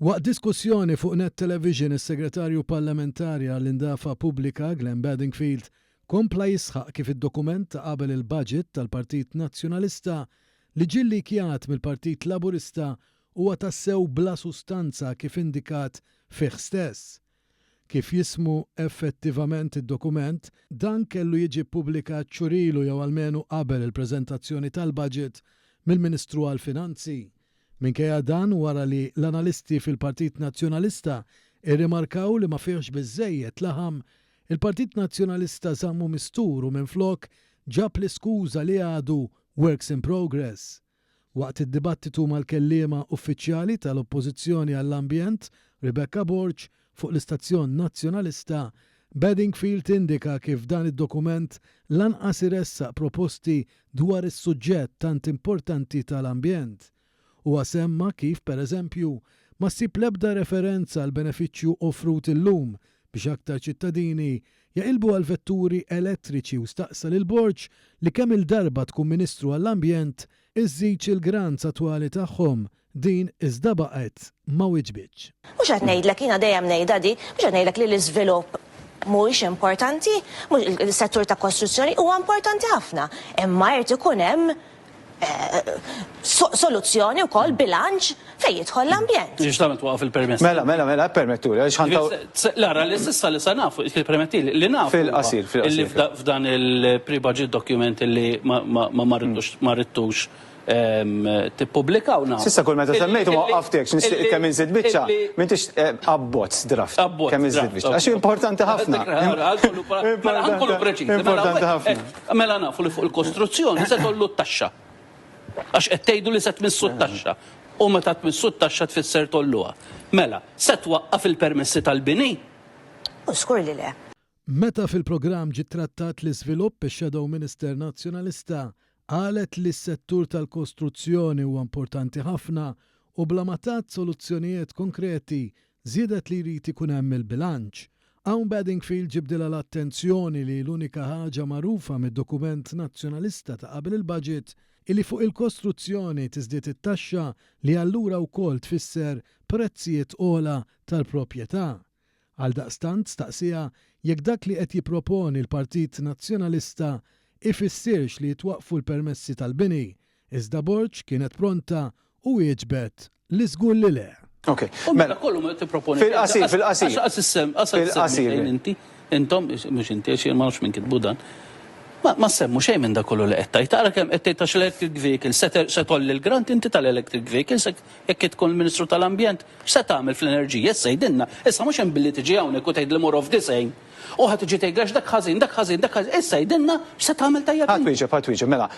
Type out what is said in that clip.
Waqt diskussjoni fuq Net Television is-Segretarju Parlamentari għall-Indafa Pubblika Glenn Bedingfield kompla jisħaq kif id-dokument ta' qabel il-budget tal-Partit Nazzjonalista li ġie llikjat mill-Partit Laburista huwa tassew bla sustanza kif indikat fih stess. Kif jismu effettivament id-dokument, dan kellu jiġi ppubblikat xhur ilu jew almenu qabel il-preżentazzjoni tal-budget mill-Ministru għall-Finanzi. Minkejja dan, wara li l-analisti fil-Partit Nazzjonalista rrimarkaw li ma fihx biżżejjed laħam, il-Partit Nazzjonalista żammu mistur u minflok ġab l-iskuża li għadu works in progress. Waqt id-dibattitu mal-kelliema uffiċjali tal-Oppożizzjoni għall-Ambjent, Rebecca Borg, fuq l-istazzjon Nazzjonalista, Bedingfield indika kif dan id-dokument lanqas iressaq proposti dwar is-suġġett tant importanti tal-ambjent. Huwa semma kif, per eżempju, ma ssib l-ebda referenza għall-benefiċċju offrut illum biex aktar ċittadini jaqilbu għal vetturi elettriċi u staqsa lil Borg li kemm-il darba tkun Ministru għall-Ambjent iżżidx il-grants attwali tagħhom Din iżda baqgħet ma wiġbitx. Mhux qed ngħidlek, jiena dejjem ngħidha di, mhux qed ngħidlek li l-iżvilupp mhuwiex importanti, mhux is-settur ta' kostruzzjoni huwa importanti ħafna, imma jrid ikun hemm soluzzjoni wkoll bilanċ fejn jidħol l-ambjent. Ġustament twaqqaf il-permess. Mela, mela, mela, permettuli, għaliex ħantaw. Lara, li s'issa li sa nafu, permettili, li nafu. Fil-qasir, fil-qasir. Illi f'dan il-pre-budget document illi ma ridtux tippubblikaw nafu. S'issa kull meta semmejtu ma waqqaftekx, nixtieq kemm inżid biċċa, m'intix abbozz draft. Abbozz. Kemm inżid biċċa. Għax importanti ħafna. Mela ħankunu preċiżi. Mela, Importanti ħafna. Mela nafu li fuq il-kostruzzjoni se tollu t-taxxa. Għax qed tgħidu li se tmissu t-taxxa. U meta tmissu t-taxxa tfisser tolluha. Mela, se twaqqaf il-permessi tal-bini? U żgur li le. Meta fil-programm ġie ttrattat l-iżvilupp, ix-Shadow Minister Nazzjonalista qalet li s-settur tal-kostruzzjoni huwa importanti ħafna u bla ma tat soluzzjonijiet konkreti żiedet li jrid ikun hemm il-bilanċ. Hawn Bedingfield ġibdilha l-attenzjoni li l-unika ħaġa magħrufa mid-dokument Nazzjonalista ta' qabel il-budget hi li fuq il-kostruzzjoni tiżdied it-taxxa li allura wkoll tfisser prezzijiet ogħla tal-proprjetà. Għaldaqstant staqsieha jekk dak li qed jipproponi l-Partit Nazzjonalista ifissirx li jitwaqqfu l-permessi tal-bini, iżda Borg kienet pronta u wieġbet li żgur li le. Ok, U mela. mela kollu ma tipproponi. Fil-qasir, fil-qasir. Għax qas issem, qas Fil-qasir. xejn inti, intom, mhux inti, għax jien ma nafx min kitbu dan. Ma, ma semmu xejn minn dak kollu li qed tgħid. Tara kemm qed tgħid għax l-electric vehicle se ter- se tolli l-grant inti tal-electric vehicles jekk tkun il-Ministru tal-Ambjent. X'se tagħmel fl-enerġija? Issa għidilna. Issa mhux hemm billi tiġi hawnhekk u tgħid li more of the same. U ħa tiġi tgħidli għax dak ħażin, dak ħażin, dak ħażin. Issa għidilna x'se tagħmel tajjeb Ħa inti. twieġeb, ħa twieġeb, mela.